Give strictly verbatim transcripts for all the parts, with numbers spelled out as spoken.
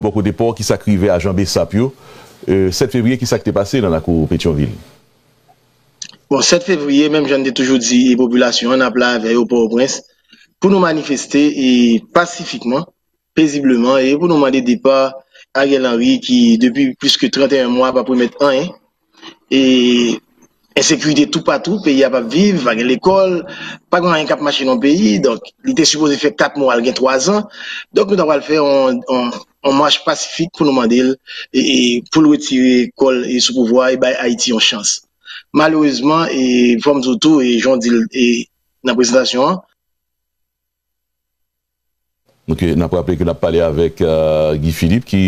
bò kote pò, kisa k rive ajan Besap yo, e, sèt fevriye, kisa k te pase nan lakou Petyonvil? Bon, sèt fevriye, menm jan n te toujou di popilasyon an, n ap la avè yo Pòtoprens pou nou manifeste e pasifikman, pezibleman, e pou nou mande depa Ariel Henry ki, depi plis ke trannteyen mwa, p ap remèt anyen. E ensekirite toupatou, peyi a p ap viv, pa gen lekòl, pa gen anyen k ap mache nan peyi. Donk, li te sipoze fè kat mwa, l gen twazan. Donk, nou ta pral fè yon, yon, yon mach pasifik pou nou mande l e, e pou l retire kò l e sou pouvwa e bay Ayiti yon chans. Malerezman, e fò m di w tou, e jan w di l e nan prezantasyon an, Ok, n ap raple ke n ap pale avèk euh, Guy Philippe ki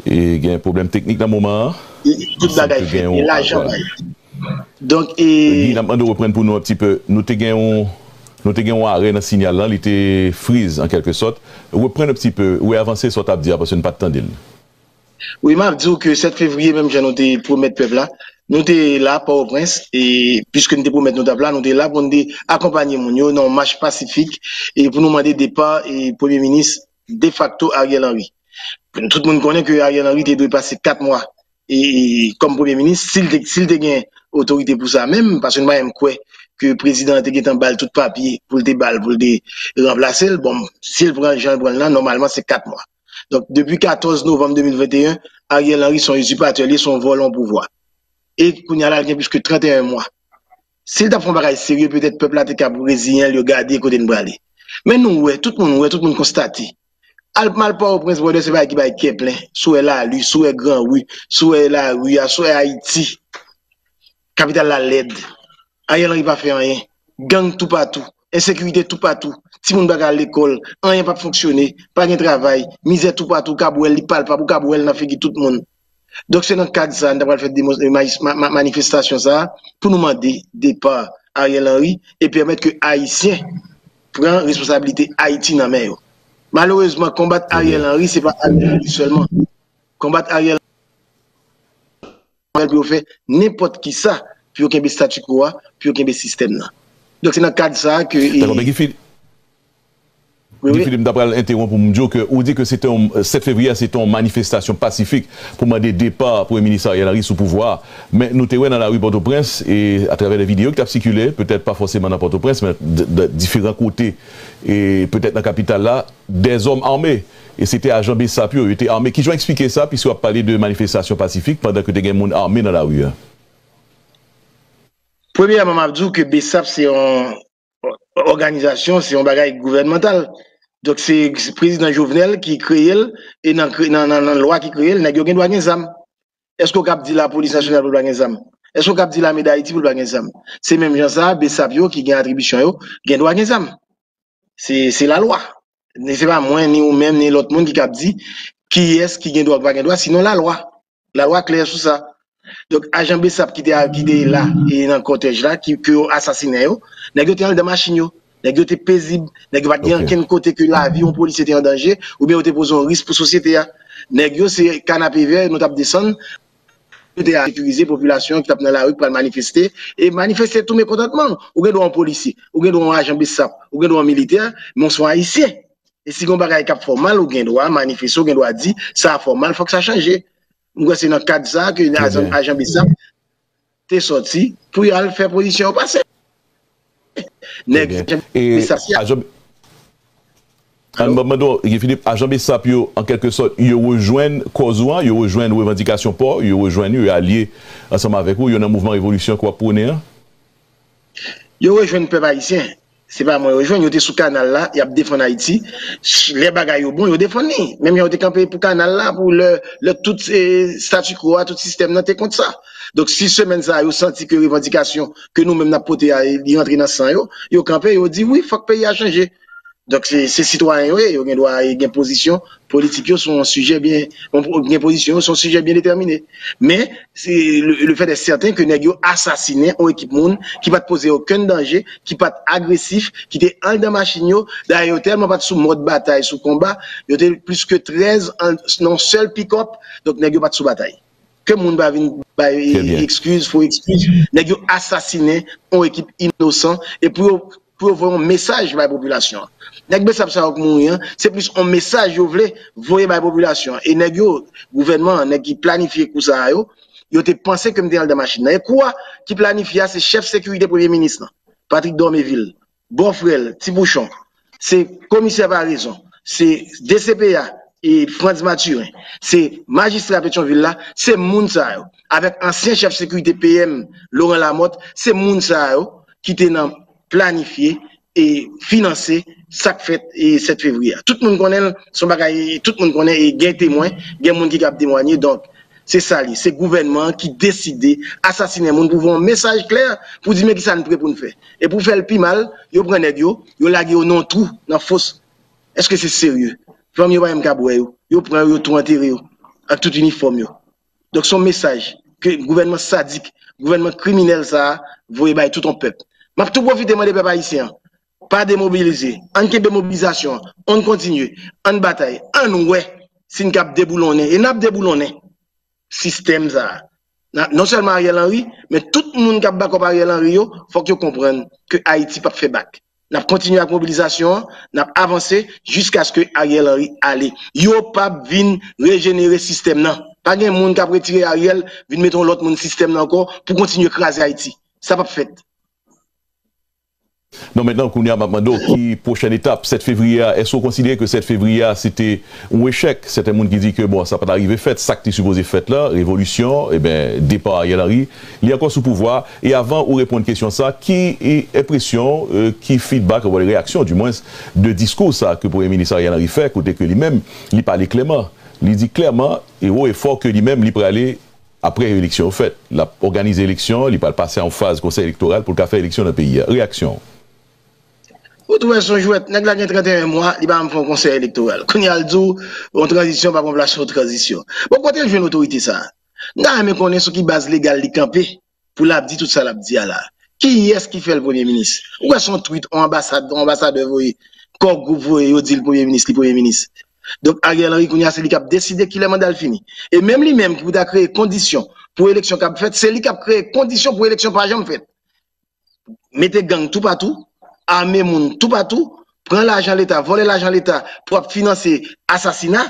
e, gen pwoblèm teknik nan moman an. Tout bagay fèt, e lajan bay. Donk, e. Guy, n ap mande w reprann pou nou yon ti pe. Nou te gen yon, nou te gen yon arè nan sinyal lan, li te friz an kèlke sòt. Reprann yon ti pe, wi, avanse sa w t ap di a, paske n pa t tande l. Wi, m ap di w ke sèt fevriye, menm jan nou te pwomèt pèp la, nou te la Pòtoprens, e piske nou te pwomèt nou t ap la, nou te la pou nou te akonpanye moun yo nan yon mach pasifik e pou nou mande depa e premye minis defakto Ariel Henry. Tout moun konnen ke Ariel Henry te dwe pase kat mwa e, e, kòm premye minis, si l te, si l te gen otorite pou sa menm, paske nou pa menm kwè ke prezidan an te gentan ba l tout papye pou l te ba l, pou l te ranplase l. Bon, si l pran jan l pran l lan, nòmalman se kat mwa. Donk, depi katòz novanm de mil venteyen, Ariel Henry se yon izipatè, li se yon vòlò pouvwa. E kounye a la, l gen plis ke trannteyen mwa. Si l t ap fè yon bagay serye, petèt pèp la te kab reziyen l, yo gade kote n prale. Men nou wè, tout moun wè, tout moun konstate. Al, m al Pòtoprens, brother, se bagay ki bay kè plen. Si w wè lari, si w wè gran ri, si w wè lari a, si w wè Ayiti. Kapital la lèd. Ariel Henry pa fè anyen. Gang toupatou. Ensekirite toupatou. Timoun pa ka al lekòl. Anyen p ap fonksyone. Pa gen travay. Mizè toupatou. Ou kab wè l, li palpab. Ou kab wè l nan figi tout moun. Donk, se nan kad sa a, n ta pral fè demo, ma, ma, ma, manifestasyon sa a pou nou mande depa Ariel Henry e pèmèt ke Ayisyen pran responsabilite Ayiti nan men yo. Malerezman, konbat Ariel Henry, se pa Ariel Henry sèlman. Konbat Ariel pou yo fè nenpòt kisa pou yo kenbe statu quo a, pou yo kenbe sistèm nan. Donk, se nan kad sa a ke. Dakò, men Guy Philippe, Guy Philippe, m ta pral entewonp ou, m di w ke ou di ke se te yon, sèt fevriye a se te yon manifestasyon pasifik pou mande depa Premye Minis Ariel Henry sou pouvwa a. Men nou te wè nan lari Pòtoprens, e atravè de videyo ki t ap sikile, petèt pa fòseman nan Pòtoprens, men diferan kote, e petèt nan kapital la, dèzòm ame. E se te ajan Besap yo, yo te ame. Kijan w eksplike sa, piske w ap pale de manifestasyon pasifik pandan ke te gen moun ame nan lari a? Premyèman, m ap di w ke Besap se yon òganizasyon, se yon bagay gouvènmantal. Donk, se prezidan Jovenel ki kreye l, e nan, nan, nan, nan lwa ki kreye l, nèg yo gen dwa gen zam. Èske w kab di Lapolis Nasyonal pou l pa gen zam? Èske w kab di Lame Dayiti pou l pa gen zam? Se menm jan sa a, Besap yo ki gen atribisyon yo, gen dwa gen zam. Se, se lalwa. Ni se pa mwen, ni ou menm, ni lòt moun ki kab di kiyès ki gen dwa ou pa gen dwa, sinon lalwa. Lalwa klè sou sa. Donk, ajan Besap ki te, ki te la e nan kòtèj la, ki, ke yo asasinen yo, nèg yo te anndan machin yo. Nèg yo te pezib. Nèg yo pa t gen ankenn kote ke lavi yon polisye te an danje, oubyen yo te poze yon risk pou sosyete a. Nèg yo se kanapevè, nou t ap desann, yo te sekirize popilasyon ki t ap nan lari, ki pral manifeste, e manifeste tou mekontantman. Ou gen dwa yon polisye, ou gen dwa yon ajan Besap, ou gen dwa yon militè, men w se yon Ayisyen. E si gen yon bagay k ap fè w mal, ou gen dwa manifeste, ou gen dwa di, sa a fè w mal, fòk sa chanje. M kwè se nan kad sa a ke ajan, ajan Besap te sòti pou y al fè pozisyon yo pase. Nèg ajan Besap, si a. An, m ap mande w, Guy Philippe, ajan Besap yo, an kèlke sòt, yo rejwenn kòz ou an, yo rejwenn revandikasyon pa w, yo rejwenn ou, yo alye ansanm avèk ou, yo nan mouvman revolisyon ke w ap pwone an? Yo rejwenn pèp ayisyen. Se pa mwen yo jwenn, yo te sou kanal la, y ap defann Ayiti. Lè bagay yo bon, yo defann li. Menm jan yo te kanpe pou kanal la, pou lè, lè tout, eh, statu quo a, tout sistèm nan te kont sa. Donk, si semèn sa a, yo santi ke revandikasyon ke nou menm n ap pote a, li rantre nan san yo, yo kanpe, yo di, wi, fòk peyi a chanje. Donk, se, se sitwayen yo ye, yo gen dwa gen pozisyon politik yo sou yon sijè byen, gen pozisyon yo sou yon sijè byen detèmine. Men, se le, le fèt è sèten ke nèg yo asasinen yon ekip moun ki pa t poze okenn danje, ki pa t agresif, ki te anndan machin yo. Dayè, yo tèlman pa t sou mòd batay, sou konba, yo te plis ke trèz an, nan yon sèl pikòp, donk nèg yo pa t sou batay. Ke moun pa vin bay ekskiz, fo ekskiz. Nèg yo asasinen yon ekip inosan, e pou yo, pou yo voye yon mesaj bay popilasyon an. Nèg Besap sa yo k mouri an, se plis yon mesaj yo vle voye bay popilasyon an. E nèg yo, gouvènman an, nèg ki planifye kou sa a yo, yo te panse ke m te anndan machin nan. E kou a ki planifye a, se chèf sekirite premye minis lan, Patrick Dormeville, bòfrè l, Ti Pouchon, se komisè Paraison, se D C P A, e Frantz Mathurin, se majistra Petyonvil la, se moun sa yo. Avèk ansyen chèf sekirite P M Laurent Lamothe, se moun sa yo ki te nan planifye e finanse sa k fèt e sèt fevriye a. Tout moun konnen l, se yon bagay, tout moun konnen e gen temwen, gen moun ki kab temwanye. Donk, se sa li, se gouvènman an ki deside asasinen moun pou voye yon mesaj klè pou di men kisa n pre pou n fè. E pou fè l pi mal, yo pran nèg yo, yo lage yo nan yon twou, nan fos. Èske se serye? Fanmi yo pa menm kab wè yo. Yo pran yo, yo tou antere yo ak tout inifòm yo. Donk, se yon mesaj ke gouvènman sadik, gouvènman kriminèl sa a voye bay tout yon pèp. M ap tou pwofite mande pèp ayisyen an, pa demobilize. Ann kenbe mobilizasyon an, ann kontinye, ann batay, ann wè si n kab deboulonnen. E n ap deboulonnen sistèm sa a. Na- Non sèlman Ariel Henry, men tout moun k ap bakòp Ariel Henry yo, fòk yo konprann ke Ayiti p ap fè bak. N ap kontinye ak mobilizasyon an, n ap avanse jiskaske Ariel Henry ale. Yo p ap vin rejenere sistèm nan. Pa gen moun k ap retire Ariel, vin mete yon lòt moun sistèm nan ankò pou kontinye kraze Ayiti. Sa p ap fèt. Non, mentnan, kounye a, m ap mande w ki pwochèn etap? Sèt fevriye a, èske w konsidere ke sèt fevriye a, se te yon echèk? Sèten moun ki di ke, bon, sa pa t arive fèt, sa k te sipoze fèt la, revolisyon, eben, depa Ariel Henry, li ankò sou pouvwa a, e avan ou reponn kesyon sa, ki enpresyon, ki fidbak, ou reyaksyon, dimwens, de diskou sa ke Premye Minis Ariel Henry fè, kote ke li menm, li pale klèman, li di klèman, e wo e fò ke li menm, li prale apre eleksyon yo fèt, l ap òganize eleksyon, li pral pase a yon faz konsèy elektoral pou l ka fè eleksyon nan peyi a. Reyaksyon w? Ou twouve se yon jwèt, nèg la gen trannteyen mwa, li pa janm fè yon konsèy elektoral. Kounye a l di w yon tranzisyon pa pran plas yon tranzisyon. Bon, kote l jwenn otorite sa a? M ta renmen konnen sou ki baz legal li kanpe pou l ap di tout sa l ap di a la. Kiyès ki fè l premye minis? Ou kwè se yon tweet, yon anbasad, yon anbasadè voye, kò gwoup voye, yo di l premye minis, li premye minis. Donk Ariel Henry kounye a se li k ap deside kilè manda l fini. E menm li menm ki pou ta kreye kondisyon pou eleksyon k ap fèt, se li k ap kreye kondisyon pou eleksyon pa janm fèt. Mete gang toupatou, ame moun toupatou, pran lajan leta, vòlè lajan leta pou ap finanse asasina.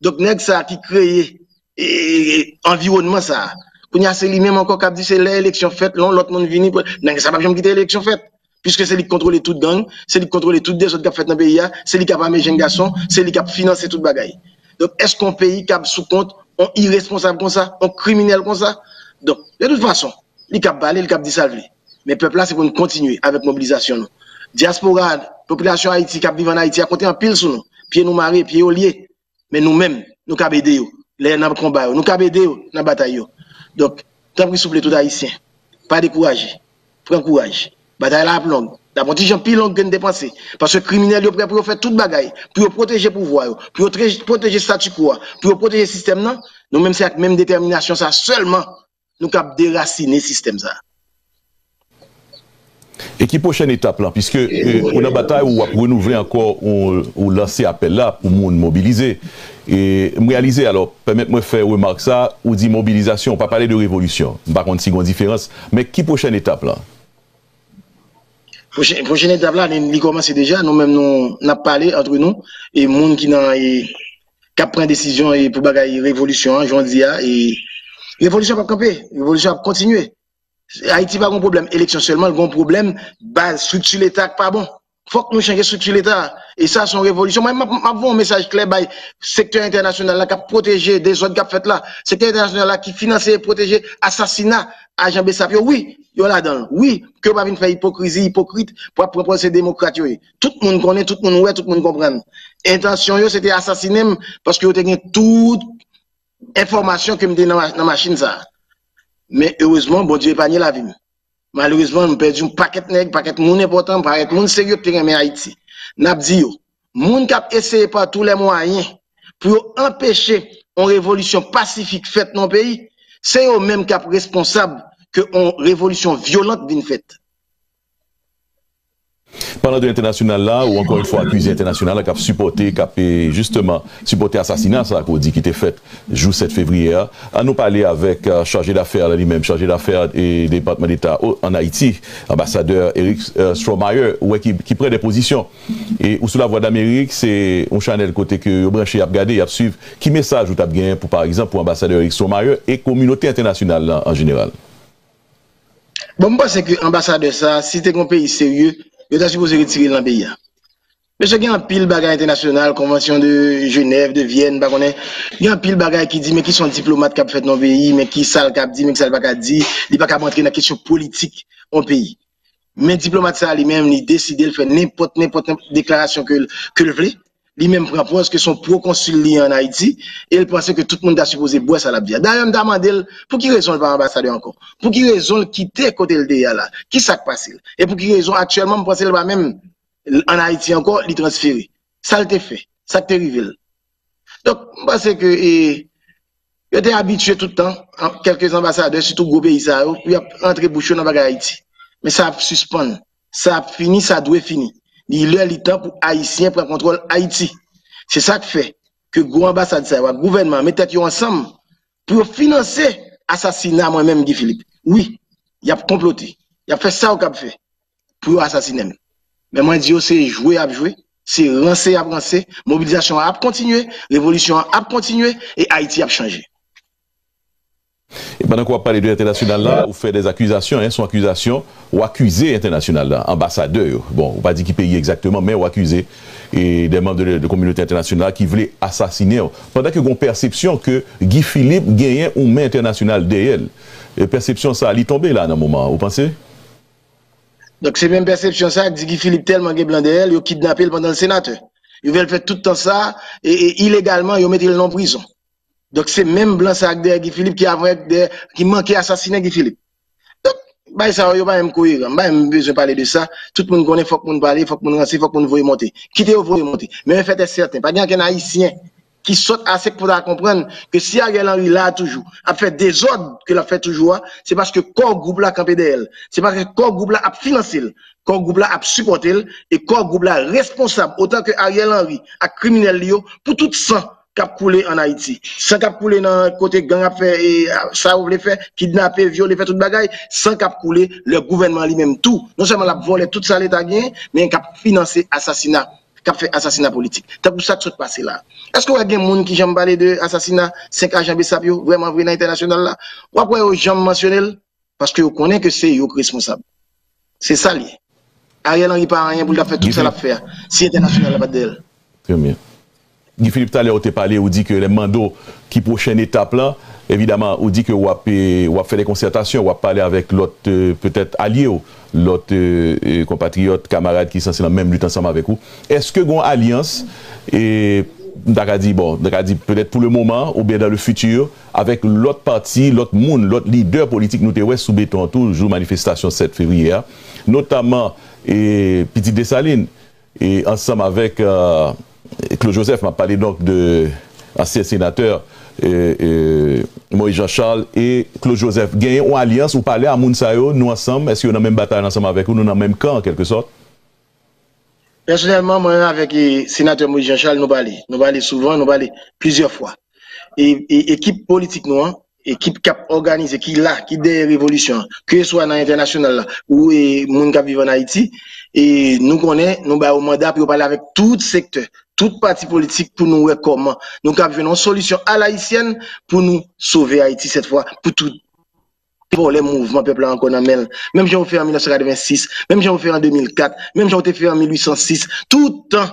Donk nèg sa ki kreye e, anviwònman sa a. Kounye a se li menm ankò k ap di se lè eleksyon fèt, lè yon lòt moun vini, nèg sa p ap janm kite eleksyon fèt. Piske se li k kontwole tout gang, se li k kontwole tout dezòd k ap fèt nan peyi a, se li k ap ame jenn gason, se li k ap finanse tout bagay. Donk, èske yon peyi kab sou kont yon iresponsab konsa, yon kriminèl konsa? Donk, de tout fason, li kab pale, li kab di sa l vle. Men pèp la, se pou n kontinye avèk mobilizasyon nou. Dyaspora, popilasyon Ayiti k ap viv ann Ayiti a konte anpil sou nou. Pye nou mare, pye yo lye. Men nou menm, nou kab ede yo lè nan konba yo. Nou kab ede yo nan batay yo. Donk, tanpri souple tout Ayisyen, pa dekouraje. Pran kouraj. Batay la ap long. L ap yon ti jan pi long ke n te panse. Paske kriminèl yo prè pou yo fè tout bagay. Pou yo pwoteje pouvwa yo. Pou yo tre- pwoteje statu quo a. Pou yo pwoteje sistèm nan. Nou menm se ak menm detèminasyon sa sèlman nou kab derasinen sistèm sa. E ki pwochèn etap lan? Piske ou nan batay ou ap renouvle ankò, ou lanse apèl la pou moun mobilize. E m reyalize, alò, pèmèt mwen fè remak sa, ou di mobilizasyon, ou pa pale de revolisyon. M pa konn si gon diferans, men ki pwochèn etap lan? Pwochèn etap la, li kòmanse deja, nou menm nou n ap pale antre nou, e moun ki nan e k ap pran desizyon e pou bagay revolisyon an, jan w di a, e revolisyon p ap kanpe, revolisyon ap kontinye. Ayiti pa gon pwoblèm eleksyon sèlman, l gon pwoblèm baz, estrikti leta k pa bon. Fòk nou chanje estrikti leta a. E sa se yon revolisyon. Mwen, m ap, m ap voye yon mesaj klè bay sektè entènasyonal la k ap pwoteje dezòd k ap fèt la. Sektè entènasyonal la ki finanse e pwoteje asasina ajan Besap yo. Wi, yo ladan l. Wi, ke yo pa vin fè ipokrizi, ipokrit, pou ap pran pòz se demokrat yo ye. Tout moun konnen, tout moun wè, tout moun konprann. Entansyon yo, se te asasinen m, paske yo te gen tout enfòmasyon ke m te nan machin sa a. Men erezman, Bondye epanye lavi m. Malerezman, m pèdi yon pakèt nèg, pakèt moun enpòtan, pakèt moun serye ki te renmen Ayiti. N ap di yo, moun k ap eseye pa tou lè mwayen pou yo anpeche yon revolisyon pasifik fèt nan yon peyi, se yo menm k ap responsab ke yon revolisyon vyolant vin fèt. Palan de entènasyonal la, ou ankò yon fwa akize entènasyonal la k ap sipòte, k ap, e, jisteman, sipòte asasina sa ke w di ki te fèt jou sèt fevriye a. An nou pale avèk, e, chaje dafè la li menm, chaje dafè, e, Depatman Deta o, ann Ayiti, anbasadè Eric, e, Stromayer, ou wè ki, ki pran de pozisyon. E ou sou Lavwadlamerik, se yon chanèl kote ke yo branche, y ap gade, y ap swiv. Ki mesaj ou t ap genyen pou, pa egzanp, pou anbasadè Eric Stromayer e kominote entènasyonal la an jeneral? Bon, m panse ke anbasadè sa, si te gen yon peyi serye, yo ta sipoze retire l nan peyi a. Mesye, gen anpil bagay entènasyonal, konvansyon de Jenèv, de Vyèn, m pa konnen, gen anpil bagay ki di, men ki sa yon diplomat k ap fèt nan yon peyi, men ki sa l k ap di, men ki sa l pa ka di, li pa ka antre nan kesyon politik yon peyi. Men diplomat sa a li menm, li deside l fè nenpòt, nenpòt, nenpòt deklarasyon ke l, ke l vle. Li menm pran pòz ke se yon pwokonsil li ye ann Ayiti, e l panse ke tout moun ta sipoze bwè sa l ap di a. Dayè, m ta mande l, pou ki rezon l pa anbasadè ankò? Pou ki rezon l kite kote l te ye a la? Ki sa k pase l? E pou ki rezon aktyèlman, m panse l pa menm ann Ayiti ankò, li transfere? Sa l te fè? Sa k te rive l? Donk, m panse ke, e, yo te abitye tout tan, an, kèlke anbasadè, sitou gwo peyi sa yo, pou y ap rantre bouch yo nan bagay Ayiti. Men sa ap sispann. Sa ap fini, sa dwe fini. Li lè, li tan pou Ayisyen pran kontwòl Ayiti. Se sa k fè ke gwo anbasad sa yo ak gouvènman an met tèt yo ansanm pou yo finanse asasina mwen menm, Guy Philippe. Wi, y ap konplote. Y ap fè sa yo kab fè pou yo asasinen m. Men mwen di yo se jwe y ap jwe, se ranse y ap ranse, mobilizasyon an ap kontinye, revolisyon an ap kontinye e Ayiti ap chanje. E pandan ke w ap pale de entènasyonal la, ou fè de akizasyon, en, se yon akizasyon, ou akize entènasyonal la, anbasadè yo. Bon, ou pa di ki peyi egzakteman, men ou akize e de manm de, de kominote entènasyonal ki vle asasinen w. Pandan ke gen yon pèsepsyon ke Guy Philippe genyen yon men entènasyonal dèyè l. E pèsepsyon sa, li tonbe la nan moman an, ou panse? Donk, se menm pèsepsyon sa a k di Guy Philippe tèlman gen blan dèyè l, yo kidnape l pandan l senatè. Yo fè l fè tout tan sa, e, e ilegalman, yo mete l nan prizon. Donk, se menm blan sa a k dèyè Guy Philippe ki avanyè, dèyè, ki manke asasinen Guy Philippe. Donk, bagay sa yo, yo pa menm koyeran. M pa menm bezwen pale de sa. Tout moun konnen fòk moun pale, fòk moun ranse, fòk moun voye monte. Kite yo voye monte. Men yon fèt è sèten, pa gen okenn Ayisyen ki sòt ase pou ta konprann ke si Ariel Henry la a toujou, ap fè dezòd ke l ap fè toujou a, se paske Core Group la kanpe dèyè l. Se paske Core Group la ap finanse l. Core Group la ap sipòte l. E Core Group la responsab, otan ke Ariel Henry ak kriminèl li yo, pou tout san k ap koule ann Ayiti. San k ap koule nan kote gang ap fè, e, sa yo vle fè, kidnape, vyole, fè tout bagay, san k ap koule lè gouvènman an li menm tou, non sèlman l ap vòlè tout sa Leta genyen, men k ap finanse asasina, k ap fè asasina politik. Tankou sa k sot pase la. Èske w wè gen moun ki janm pale de asasina senk ajan BSAP yo, vrèman vre nan entènasyonal la? W ap wè yo janm mansyone l, paske yo konnen ke se yo k responsab. Se sa l ye. Ariel Henry pa anyen pou l t ap fè tout sa l ap fè a, si entènasyonal la pa t dèyè l. Trè byen. Guy Philippe, talè ou te pale, ou di ke lè m mande w ki pwochèn etap la, evidaman, ou di ke w ap, e, w ap fè de konsètasyon, w ap pale avèk lòt, e, petèt alye w, lòt, e, e, konpatriyòt, kamarad ki sanse nan menm lit ansanm avèk ou. Èske gen yon alyans, e, m ta ka di, bon, m ta ka di petèt pou le moman, oubyen dans le futur, avèk lòt pati, lòt moun, lòt lidè politik nou te wè sou beton an tou, jou manifestasyon sèt fevriye a, notamman, e, Pitit Desalin, e ansanm avèk, e, Claude Joseph, m ap pale donk de ansyen senatè, e, e, Moïse Jean Charles e Claude Joseph. Genyen yon alyans, ou pale a moun sa yo, nou ansanm, èske yo nan menm batay ansanm avèk ou, nou nan menm kan, an kèlke sòt? Pèsonèlman, mwen menm avèk, e, senatè Moïse Jean Charles, nou pale. Nou pale souvan, nou pale plizyè fwa. E, e ekip politik nou an, ekip k ap òganize, ki la, ki dèyè revolisyon an, keseswa nan entènasyonal la, ou, e, moun k ap viv ann Ayiti, e nou konnen, nou ba yo manda pou yo pale avèk tout sektè, tout pati politik pou nou wè kòman nou kab jwenn yon solisyon alayisyèn pou nou sove Ayiti sèt fwa, pou tout vòlè mouvman pèp la ankò nan men l. Menm jan yo fè an mil nèf san katrevensis, menm jan yo fè an de mil kat, menm jan yo te fè an mil uit san sis, tout tan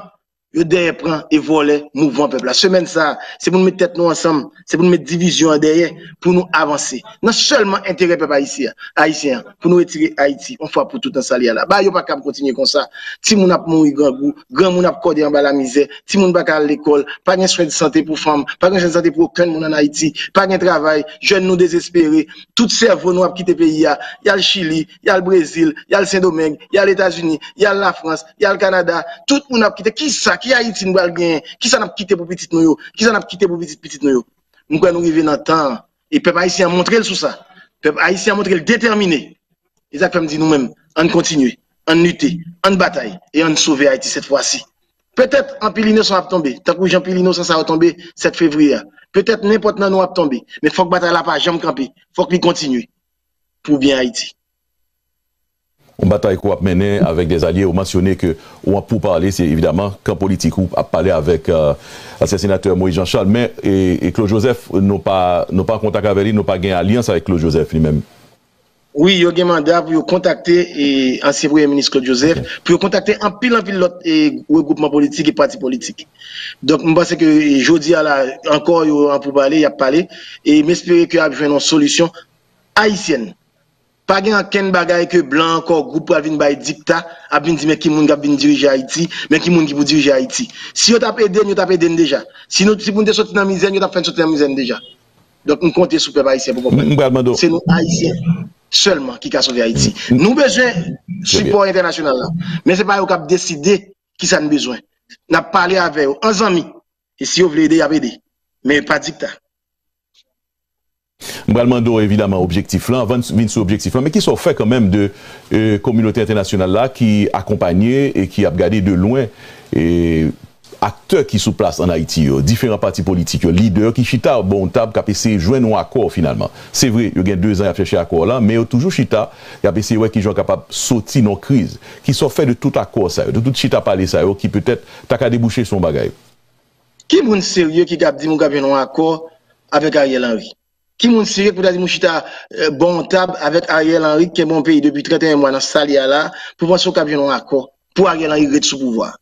yo dèyè pran e vòlè mouvman pèp la. Semèn sa a, se pou nou met tèt nou ansanm, se pou nou met divizyon an dèyè, pou nou avanse. Nan sèlman enterè pèp ayisyen an, ayisyen an, pou nou retire Ayiti, yon fwa pou tout nan sa l ye a la. Bagay yo pa kab kontinye konsa. Timoun ap mouri grangou, granmoun ap kòde anba lamizè, timoun pa ka al lekòl, pa gen swen de sante pou fanm, pa gen swen de sante pou okenn moun ann Ayiti, pa gen travay, jèn nou dezespere, tout sèvo nou ap kite peyi a, y al Chili, y al Brezil, y al Sendomeng, y al Etazini, y al Lafrans, y al Kanada, tout moun ap kite. Kisa, ki Ayiti nou pral genyen? Kisa n ap kite pou pitit nou yo? Kisa n ap kite pou pitit pitit nou yo? M kwè nou rive nan tan an. E pèp ayisyen an montre l sou sa. Pèp ayisyen an montre l detèmine. E sa k fè m di nou menm, ann kontinye. Ann lite, ann batay, e ann sove Ayiti sèt fwa si. Petèt anpil inosan ap tonbe, tankou jan pil inosan sa yo tonbe sèt fevriye a. Petèt nenpòt nan nou ap tonbe, men fòk batay la pa janm kanpe, fòk li kontinye pou byen Ayiti. Yon batay ke w ap mennen avèk dè alye, ou mansyone ke ou an poupale, se evidaman kan politik ou ap pale avèk ansyen senatè Moïse Jean Charles, men e, e Claude Joseph, nou pa, nou pa an kontak avè li, nou pa gen alyans avèk Claude Joseph li menm. Wi, yo gen manda pou yo kontakte e, ansyen premye minis Claude Joseph, pou yo kontakte anpil anpil lòt e, regroupman politik e pati politik. Donk, m panse ke e, jodi a la, ankò, yo an poupale, y ap pale, e m espere ke y ap jwenn yon solisyon ayisyèn. Pa gen ankenn bagay ke blan ankò gwoup pral vin bay dikta, ap vin di men ki moun k ap vin dirije Ayiti, men ki moun ki pou dirije Ayiti. Si yo t ap ede n, yo t ap ede n deja. Si nou, si pou n te soti nan mizè n, yo t ap fè n soti nan mizè n deja. Donk, m konte sou pèp ayisyen pou konprann. M pral mande w. Se nou ayisyen sèlman ki ka sove Ayiti. Nou bezwen sipò entènasyonal la. Men se pa yo k ap deside kisa n bezwen. N ap pale avè yo an zanmi. E si yo vle ede, y ap ede. Men pa dikta. M pral mande w evidaman objektif lan, anvan n vin sou objektif lan, men kisa w fè kanmenm de e, kominote entènasyonal la ki akonpanye e ki ap gade de lwen e, aktè ki sou plas ann Ayiti yo, diferan pati politik yo, lidè ki chita bò yon tab k ap eseye jwenn yon akò finalman. Se vre, yo gen dezan y ap chèche akò la, men yo toujou chita, y ap eseye wè kijan yo kapab soti nan yon kriz. Kisa w fè de tout akò sa yo, de tout chita pale sa yo ki petèt ta ka debouche sou yon bagay? Ki moun serye ki kab di m ou kab jwenn yon akò avèk Ariel Henry? Ki moun serye ki pou ta di m ou chita bò yon tab avèk Ariel Henry ki kenbe yon peyi depi trannteyen mwa nan sa l ye a la pou panse ou kab jwenn yon akò pou Ariel Henry ret sou pouvwa a,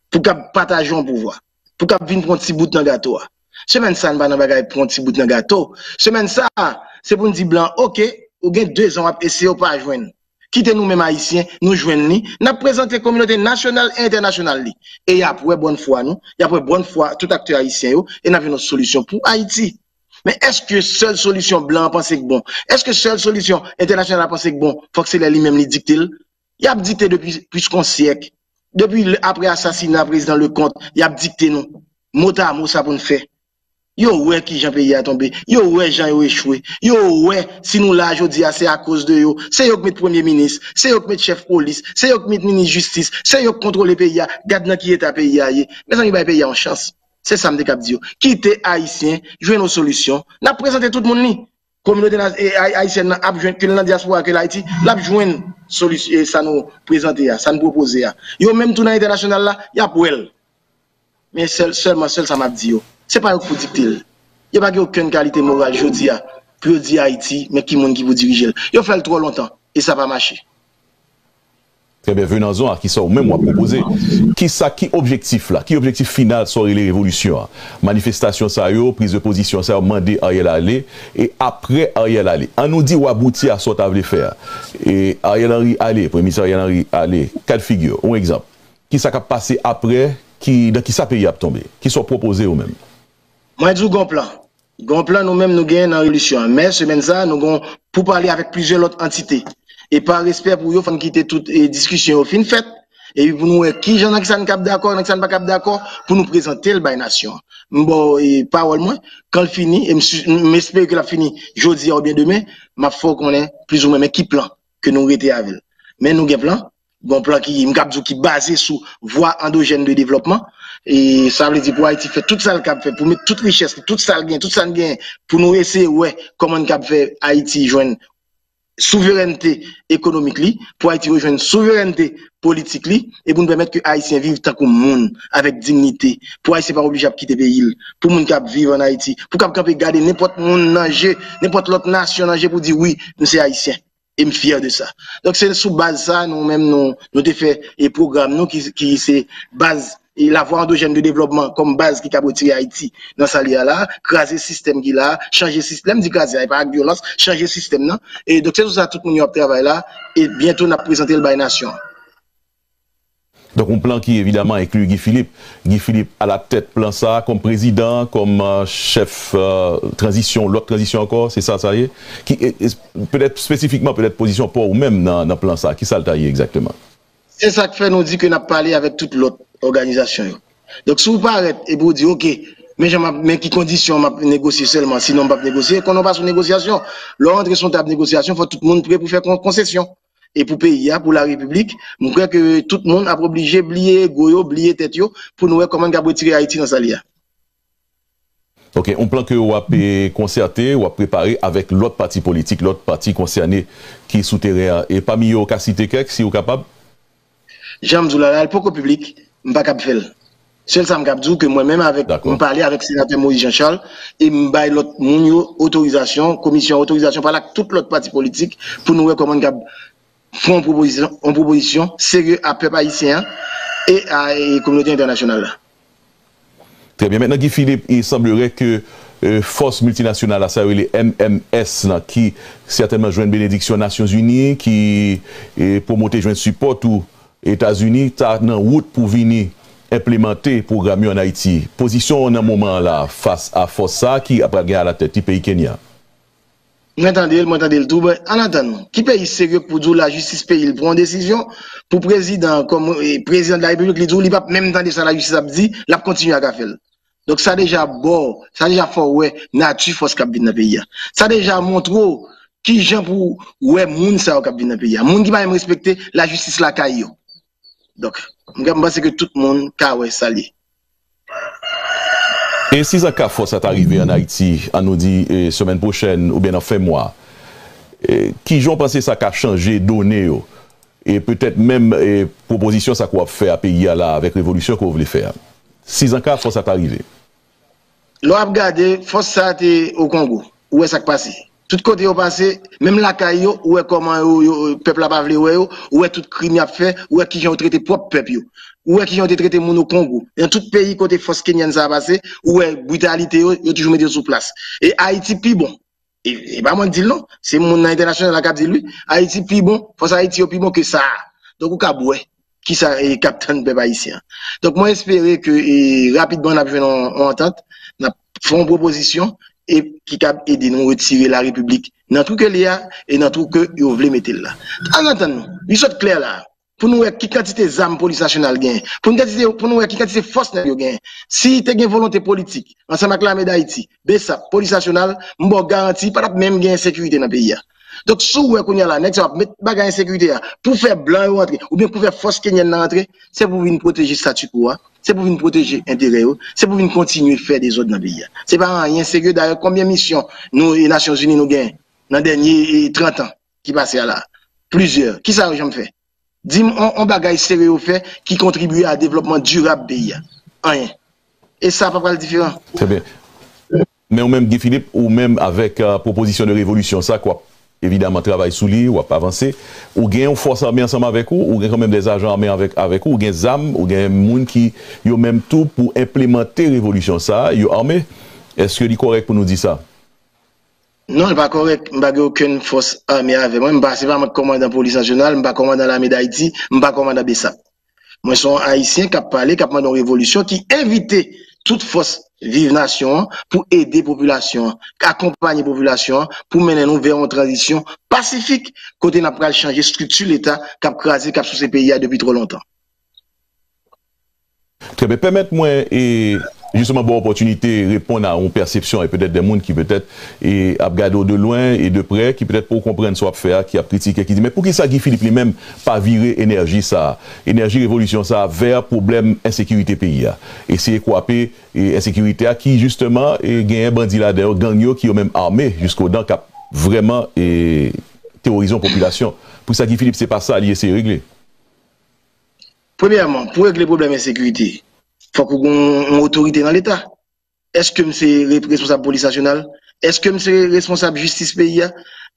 pou kab pataje yon pouvwa, pou kab vin pran yon ti bout nan gato a? Semèn sa a n pa nan bagay pran yon ti bout nan gato. Semèn sa a, se pou n di blan, oke, ou gen dezan w ap eseye ou pa jwenn. Kite nou menm ayisyen, nou jwenn li, n ap prezante kominote nasyonal e entènasyonal li. E y ap wè bòn fwa nou, y ap wè bòn fwa tout aktè ayisyen yo, e n ap jwenn yon solisyon pou Ayiti. Men èske sèl solisyon blan an panse k bon? Èske sèl solisyon entènasyonal la panse k bon, fòk se lè li menm li dikte l? Y ap dikte depi plis ke yon syèk. Depi apre asasina prezidan Leconte, y ap dikte nou motamo sa pou n fè. Yo wè kijan peyi a tonbe. Yo wè jan yo echwe. Yo wè si nou la jodi a se akoz de yo. Se yo k met premye minis, se yo k met chèf polis, se yo k met minis jistis, se yo k kontwole peyi a. Gad nan ki eta peyi a ye. Mezanmi, bay peyi a yon chans. Se sa m te kab di yo. Kite ayisyen jwenn yon solisyon. N ap prezante tout moun li. Kominote ayisyèn nan ap jwenn, ke l nan dyaspora, ke l Ayiti, l ap jwenn solisyon sa nou prezante a, sa n pwopoze a. Yo menm tou nan entènasyonal la, y ap wè l. Men sèl, sèlman sèl sa m ap di yo. Se pa yo k pou dikte l. Yo pa gen okenn kalite moral jodi a pou yo di Ayiti, men ki moun ki pou dirije l. Yo fè l twò lontan, e sa pa mache. Trè byen, Venanzon, a kisa ou menm w ap pwopoze? Kisa ki objektif la? Ki objektif final sa w rele revolisyon an? Manifestasyon sa yo, priz de pozisyon sa yo, mande Ariel ale, e apre Ariel ale. An nou di w abouti a sa w ta vle fè a. E Ariel Henry ale, Premye Minis Ariel Henry ale, kad figi, yon egzanp. Kisa k ap pase apre, ki, nan kisa peyi a ap tonbe? Kisa w pwopoze ou menm? Mwen di w gon plan. Gon plan nou menm nou genyen nan revolisyon an. Men semèn sa a, nou gon pou pale avèk plizyè lòt antite. E pa respè pou yo, fò n kite tout e, diskisyon yo fin fèt. Epi pou nou wè kijan nan kisa n kab dakò, nan kisa n pa kab dakò, pou nou prezante l bay nasyon an. M ba w e, pawòl mwen, kan l fini, e m, si- m espere ke l ap fini jodi a oubyen demen, m ap fè w konnen plizoumwen men ki plan ke nou rete avè l. Men nou gen plan, gon plan ki, m kab di w ki baze sou vwa andojèn de devlòpman. E sa vle di pou Ayiti fè tout sa l kab fè, pou met tout richès li, tout sa l gen, tout sa n gen, pou nou eseye wè kòman n kab fè Ayiti jwenn souverènte ekonomik li, pou Ayiti rejwenn souverènte politik li, e pou n pèmèt ke Ayisyen viv tankou moun, avèk dinyite, pou Ayisyen pa oblije ap kite peyi l, pou moun k ap viv ann Ayiti, pou k ap kanpe gade nenpòt moun nan je, nenpòt lòt nasyon nan je pou di wi, m se Ayisyen. E m fyè de sa. Donk, se sou baz sa, nou menm, nou, nou te fè e pwogram nou ki, ki se baz e lavwa andojèn de devlòpman kòm baz ki kab retire Ayiti nan sa l ye a la, kraze sistèm ki la, chanje sistèm, lè m di kraze a, e pa ak vyolans, chanje sistèm nan. E donk, se sou sa tout moun yo ap travay la, e byento n ap prezante l bay nasyon an. Donk, yon plan ki evidaman enkli Guy Philippe. Guy Philippe alatèt plan sa a kòm prezidan, kòm chèf tranzisyon, lòt tranzisyon ankò, se sa sa ye? Ki, petèt espesifikman, petèt pozisyon pa w ou menm nan, nan plan sa a, kisa l ta ye egzakteman? Se sa k fè nou di ke n ap pale avèk tout lòt òganizasyon yo. Donk, si w parèt epi w di, oke, men jan m ap, men ki kondisyon m ap negosye sèlman, sinon m p ap negosye, konnen w pa sou negosyasyon. Lè w antre sou yon tab negosyasyon, fò tout moun pre pou fè konsesyon. e pou peyi a, pou larepiblik, m kwè ke tout moun ap oblije bliye ego yo, bliye tèt yo, pou nou wè kòman n kab retire Ayiti nan sa l ye a. Ok, yon plan ke w ap eh, konsète, w ap prepare avèk lòt pati politik, lòt pati konsène ki sou teren an. E pami yo, w ka site kèk, si w kapab? Jan m di w la, la, l poko piblik, m pa kab fè l. Sèl sa m kab di w ke mwen menm avèk, m pale avèk senatè Moïse Jean Charles e m bay lòt moun yo otorizasyon, komisyon an otorizasyon pale ak tout lòt pati politik pou nou wè kòman n kab fè yon pwopozisyon, yon pwopozisyon serye a pèp ayisyen an e a e kominote entènasyonal la. Très bien. Maintenant, Guy Philippe, il semblerait que euh, fòs miltinasyonal la, sa yo rele M M S lan, ki sètènman jwenn benediksyon Nasyonzini, ki eh, pwomote jwenn sipò tou Etazini, ta nan wout pou vini enplimante pwogram yo ann Ayiti. Pozisyon w nan moman an la fas a fòs sa a ki pral gen alatèt li peyi Kenya? Mwen tande l, mwen tande l tou. Bon, ann atann, ki peyi serye k pou di w lajistis peyi l pran yon desizyon pou prezidan, kòm eh, prezidan de la repiblik, li di w li p ap menm tande sa lajistis ap di, l ap kontinye ak afè l. Donk sa deja ba w, sa deja fè w wè nati fòs k ap vin nan peyi a. Sa deja montre w kijan pou w wè moun sa yo k ap vin nan peyi a. Moun ki pa menm respekte lajistis lakay yo. Donk, m panse ke tout moun ka wè sa l ye. E si sa ka fòs sa ta rive ann Ayiti, ann nou di eh, semèn pwochèn oubyen nan fen mwa, eh, kijan w panse sa ka chanje done yo? E petèt menm eh, pwopozisyon sa ke w ap fè a peyi a la avèk revolisyon ke w vle fè a. Si sa ka fòs sa ta rive. Lè w ap gade, fòs sa a te o Kongo. Ou wè sa k pase. Tout kote yo pase, menm lakay yo, ou wè kòman yo, yo, pèp la pa vle wè yo, ou wè tout krim y ap fè, ou wè kijan yo trete pwòp pèp yo. Ou wè kijan yo te trete moun o Kongo. Nan tout peyi kote fòs kenyèn sa a pase, ou wè britalite yo, yo toujou mete yo sou plas. E Ayiti pi bon. E, e pa mwen k di l non, se moun nan entènasyonal la k ap di l wi. Ayiti pi bon, fòs Ayiti yo pi bon ke sa a. Donk ou kab wè kisa e, k ap tann pèp ayisyen an. Donk mwen espere ke e, rapidman n ap jwenn yon, yon antant, n ap fè yon pwopozisyon e ki kab ede nou retire larepiblik nan twou ke l ye a e nan twou ke yo vle mete l la. Ann antann nou, li sot klè la a. Pou nou wè ki kantite zam polis nasyonal genyen. Pou nou, kantite, pou nou wè ki kantite fòs nèg yo genyen. Si te gen volonte politik, ansanm ak Lame Dayiti, BSAP, polis nasyonal, m ba w garanti, pa t ap menm gen ensekirite nan peyi a. Donk, si w wè kounye a la, nèg sa yo ap met bagay ensekirite a pou fè blan yo rantre, oubyen pou fè fòs kenyèn nan rantre, se pou vin pwoteje statu quo a, se pou vin pwoteje enterè yo, se pou vin kontinye fè dezòd nan peyi a. Se pa anyen serye. Dayè, konbyen misyon nou, e Nasyonzini nou genyen nan dènye e, trant an ki pase a la? Plizyè. Kisa yo janm fè? Di m on, on bagay serye yo fè ki kontribye a devlòpman dirab peyi a? Anyen. E sa pa pral diferan. Trè byen. Men ou menm, Guy Philippe, ou menm avèk uh, pwopozisyon de revolisyon sa, k w ap evidaman travay sou li, w ap avanse, ou gen yon fòs ame ansanm avèk ou, ou gen kanmenm dè ajan ame avèk, avèk ou, ou gen zam, ou gen moun ki yo menm tou pou enplimante revolisyon sa, yo ame. Èske li kòrèk pou nou di sa? Non, li pa kòrèk. M pa gen okenn fòs ame avè mwen. M pa, se pa mwen k kòmandan polis nasyonal, m pa kòmandan lame Dayiti, m pa kòmandan BSAP. Mwen se yon Ayisyen k ap pale, k ap mande yon revolisyon, ki envite tout fòs Viv Nasyon an pou ede popilasyon an, akonpanye popilasyon an pou mennen nou vè yon tranzisyon pasifik kote n ap pral chanje estrikti Leta k ap kraze, k ap souse peyi a depi twò lontan. Trè byen. Pèmèt mwen e jisteman ba w opòtinite reponn a yon pèsepsyon e petèt de moun ki petèt e ap gade w de lwen e de prè, ki petèt poko konprann sa w ap fè a, ki ap kritike, ki di men poukisa Guy Philippe li menm pa vire enèji sa a, enèji revolisyon sa a vè pwoblèm ensekirite peyi a, eseye kwape e ensekirite a ki jisteman e genyen bandi ladan yo, gang yo ki yo menm ame jiskodan k ap vrèman e teworize yon popilasyon. Poukisa Guy Philippe se pa sa li eseye regle? Premyèman, pou regle pwoblèm ensekirite, fòk ou gen yon otorite nan Leta. Èske m se responsab polis nasyonal? Èske m se responsab jistis peyi a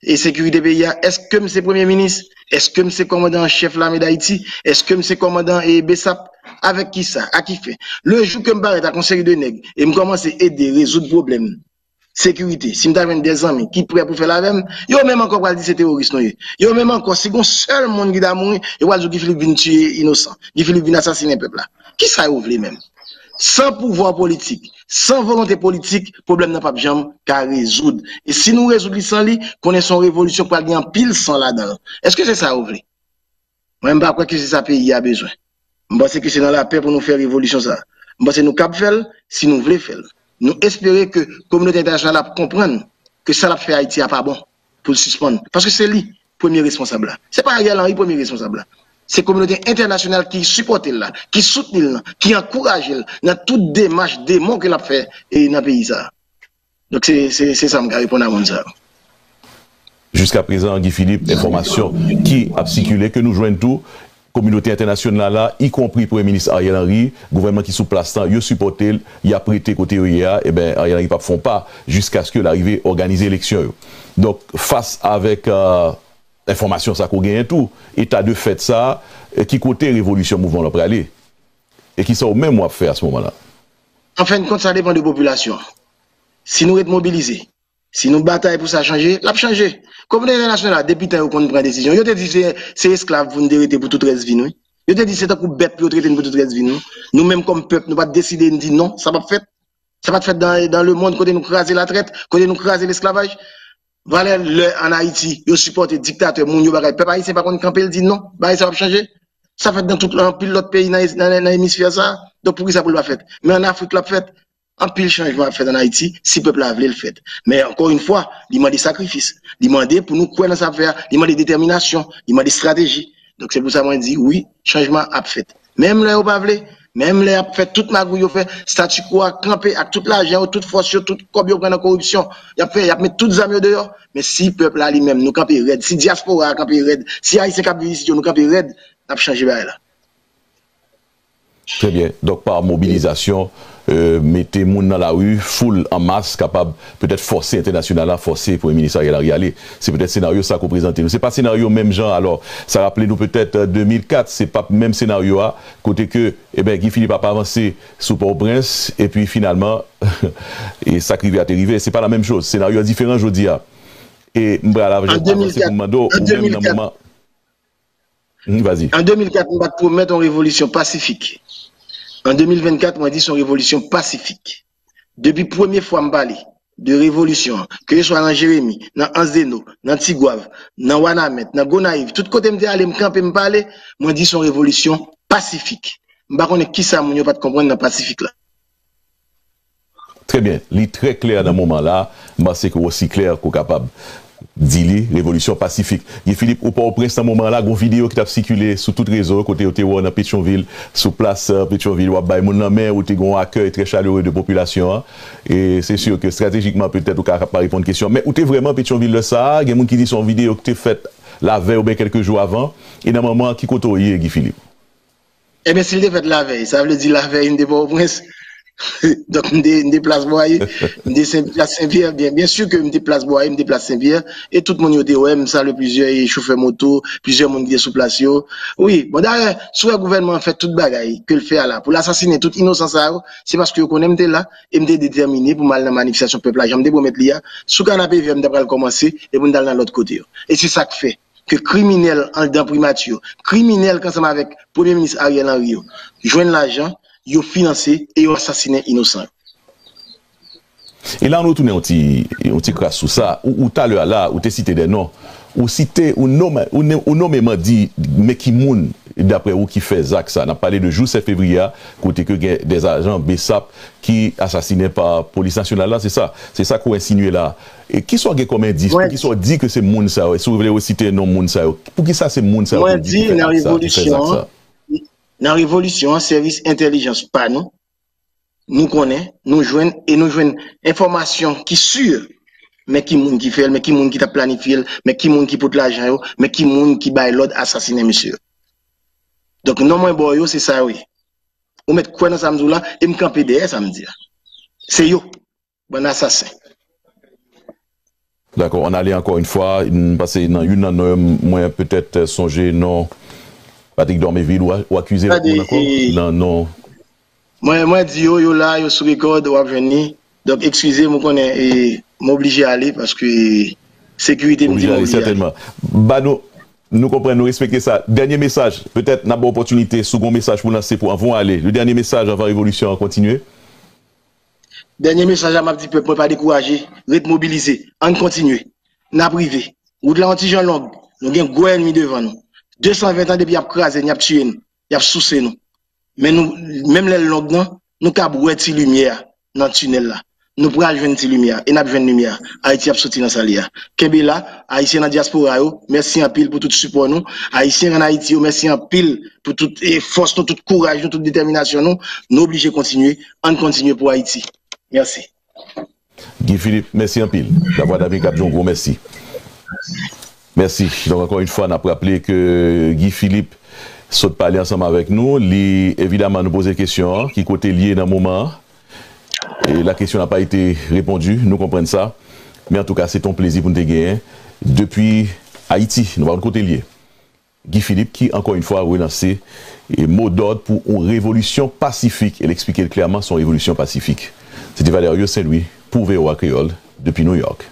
e sekirite peyi a? Èske m se premye minis? Èske m se kòmandan an chèf lame Dayiti? Èske m se kòmandan e BSAP? Avèk kisa? A ki fen? Le jou ke m parèt ak yon seri de nèg e m kòmanse ede rezoud pwoblèm sekirite, si m ta jwenn de zanmi ki prè pou fè l avè m, yo menm ankò pral di se teworis nou ye. Yo menm ankò, si gon sèl moun ki ta mouri, yo pral di w Guy Philippe vin tiye inosan, Guy Philippe vin asasinen pèp la. Kisa yo vle menm? San pouvwa politik, san volonte politik, pwoblèm nan p ap janm ka rezoud. E si nou rezoud li san li, konnen se yon revolisyon k pral gen anpil san ladan l. Èske se sa yo vle? Mwen, m pa kwè ke se sa peyi a bezwen. M panse ke se nan lapè pou nou fè revolisyon sa a. M panse nou kab fè l si nou vle fè l. Nou espere ke kominote entènasyonal ap konprann ke sa l ap fè Ayiti a pa bon, pou l sispann. Paske se li. premye responsab la. Se pa Ariel Henry premye responsab la. Se kominote entènasyonal ki sipòte l la, ki soutni l lan, ki ankouraje l nan tout demach demon ke l ap fè e nan peyi sa a. Donk, se, se, se sa m ka reponn a moun sa yo. Jiskaprezan, Guy Philippe, enfòmasyon ki ap sikile, ke nou jwenn tou, kominote entènasyonal la, ikonpri Premye Minis Ariel Henry, gouvènman ki sou plas lan, yo sipòte l, y ap rete kote yo ye a, eben, Ariel Henry p ap fè yon pa jiskaske l arive òganize eleksyon yo. Donk, fas avèk euh, enfòmasyon sa ke w genyen tou, eta de fèt sa, ki kote revolisyon mouvman w la prale? E kisa w menm w ap fè a se moman la? An fen de kont, sa depann de popilasyon an. Si nou ret mobilize, si nou batay pou sa chanje, l ap chanje. Kominote entènasyonal la, depi tan yo konn pran desizyon, yo te di se, se esklav pou n te rete pou tout rès vi n, wi. Yo te di se tankou bèt pou yo trete n pou tout rès vi n, wi. Nou menm kòm pèp, nou pa t deside n di non, sa p ap fèt. Sa pa t fèt dan, dan lemonn kote nou kraze latrèt, kote nou kraze lesklavaj. Valè lè ann Ayiti, yo sipòte diktatè, moun yo bagay. Pèp ayisyen pa konn kanpe l di non, bagay sa p ap chanje. Sa fèt dan tout anpil lòt peyi nan, nan, nan emisfè sa a. Donk poukisa pou l pa fèt? Men ann Afrik l ap fèt. Anpil chanjman ap fèt ann Ayiti, si pèp la vle l fèt. Men ankò yon fwa, li mande sakrifis. Li mande pou nou kwè nan sa n ap fè a, li mande detèminasyon, li mande estrateji. Donk se pou sa mwen di, wi, chanjman ap fèt. Menm lè yo pa vle, menm lè y ap fè tout magouy yo fè, statu quo a kanpe ak tout lajan yo, tout fòs yo, tout kòb yo pran nan koripsyon, y ap fè, y ap met tout zam yo deyò. Men si pèp la li menm, nou kanpe rèd, si dyaspora a kanpe rèd, si Ayisyen k ap viv isit yo, nou kanpe rèd, n ap chanje bagay la. Trè byen. Donk, pa mobilizasyon, euh, mete moun nan lari, foul an mas, kapab petèt fòse entènasyonal la, fòse Premye Minis Ariel Henry ale. Se petèt senaryo sa ke w prezante nou. Se pa senaryo menm jan, alò, sa raple nou petèt, euh, de mil kat, se p ap menm senaryo a, kote ke, eben, Guy Philippe ap avanse sou Pòtoprens, epi finalman, e sa k rive a te rive. Se pa la menm choz. Senaryo a diferan jodi a. E m pral avanse pou m mande w, ou menm nan moman. Vas-y. An de mil kat, m pa t pwomèt yon revolisyon pasifik. An de mil vennkat, mwen di se yon revolisyon pasifik. Depi premye fwa m pale de revolisyon an, keseswa nan Jeremi, nan Anse des Naux, nan Tigwav, nan Wanament, nan Gonayiv, tout kote m te ale, m kanpe, m pale, mwen di se yon revolisyon pasifik. M pa konnen kisa moun yo pa t konprann nan pasifik la. Trè byen. Li trè klè nan moman la. M panse ke w osi klè ke w kapab di li, revolisyon pasifik. Guy Philippe, ou Pòtoprens nan moman la, gon videyo ki t ap sikile sou tout rezo, kote yo te wè w nan Petyonvil, sou plas, euh, Petyonvil, w ap bay moun lanmen, ou te gen yon akèy trè chalere de popilasyon an. E se si ke estratejikman, petèt, ou ka pa reponn kesyon, men ou te vrèman Petyonvil lè sa a, gen moun ki di se yon videyo ki te fèt lavèy oubyen kèlke jou avan, e nan moman an, ki kote w ye, Guy Philippe? Ebyen, si l te fèt lavèy, sa vle di lavèy m te Pòtoprens. Donk, m te, m te plas Bwaye, m te Sen, plas Senpyè. Byen, byen si ke m te plas Bwaye, m te plas Senpyè. E tout moun yo te wè m, m salye plizyè e chofè moto, plizyè moun ki te sou plas yo. Wi, bon, dayè, si w wè gouvènman an fè tout bagay ke l fè a la, pou l asasinen tout inosan sa yo, se paske yo konnen m te la, e m te detèmine pou m al nan manifestasyon pèp la, jan m te pwomèt li a. Sou Kanapevè, m ta pral kòmanse, e pou n t al nan lòt kote yo. E se sa k fè ke kriminèl anndan primati yo, kriminèl k ansanm avèk Premye Minis Ariel Henry yo, jwenn lajan, yo finanse e yo asasinen inosan yo. E la, nou tounen yon ti, yon ti kras sou sa. Ou, ou talè a la, ou te site de non. Ou site, ou nonmen, ou ne- ou nonmen di, men ki moun, daprè ou, ki fè zak sa. N ap pale de jou sèt fevriye a, kote ke gen de ajan BSAP ki asasinen pa polis nasyonal la, se sa? Se sa ke w ensinye la. E kisa w gen kòm endis? Poukisa w di ke se moun sa yo? Si w vle resite non moun sa yo, poukisa se moun sa yo ke w di ki fè zak sa, ki fè zak sa? Nan revolisyon an, sèvis entèlijans pa nou, nou konnen, nou jwenn, e nou jwenn enfòmasyon ki si, men ki moun ki fè l, men ki moun ki t ap planifye l, men ki moun ki pot lajan yo, men ki moun ki bay lòd asasinen mesye yo. Donk, non mwen ba w yo, se sa yo ye. Ou mèt kwè nan sa m di w la, e m kanpe dèyè sa m di a. Se yo, bann asasen. Dakò, ann ale ankò yon fwa, m panse nan youn nan non yo, mwen petèt sonje non Patrick Dormeville, ou, ou akize lòt moun ankò nan non. Mwen, mwen di yo, yo la, yo sou rekòd, w ap jwenn li. Donk, eskize m, ou konnen, e, m oblije ale paske sekirite m di m oblije ale. Sètènman. Ba nou, nou konprann, nou respekte sa. Dènye mesaj, petèt n ap ba w opòtinite, si w gen yon mesaj pou w lanse pou, anvan w ale. Le dènye mesaj anvan revolisyon an kontinye. Dènye mesaj la m ap di pèp mwen, pa dekouraje, ret mobilize, ann kontinye. N ap rive. Wout la yon ti jan long, nou gen gwo ènmi devan nou. Desan ven tan depi y ap kraze n, y ap tiye n, y ap souse nou. Men nou, menm lè l long nan, nou kab wè ti limyè a nan tinèl la. Nou pral jwenn ti limyè e n ap jwenn limyè. Ayiti ap soti nan sa l ye a. Kenbe la, Ayisyen nan dyaspora yo, mèsi anpil pou tout sipò nou. Ayisyen ann Ayiti yo, mèsi anpil pou tout e, fòs nou, tout kouraj nou, tout detèminasyon nou. Nou oblije kontinye. Ann kontinye pou Ayiti. Mèsi. Guy Philippe, mèsi anpil. Lavwadlamerik ap di yon gwo mèsi. Mèsi. Donk, ankò yon fwa, n ap raple ke Guy Philippe sot pale ansanm avèk nou. Li, evidaman, nou poze kesyon an, ki kote l ye nan moman an. E la question n'a pas été répondue, nou konprann sa. Men antouka, se t on plezi pou n te genyen depi Ayiti. Nou pa konn kote l ye. Guy Philippe ki, ankò yon fwa, relanse e mo dòd pou yon revolisyon pasifik. E l eksplike l klèman, se yon revolisyon pasifik. Se te Valerio Saint Louis pou V O A Kreyòl depi New York.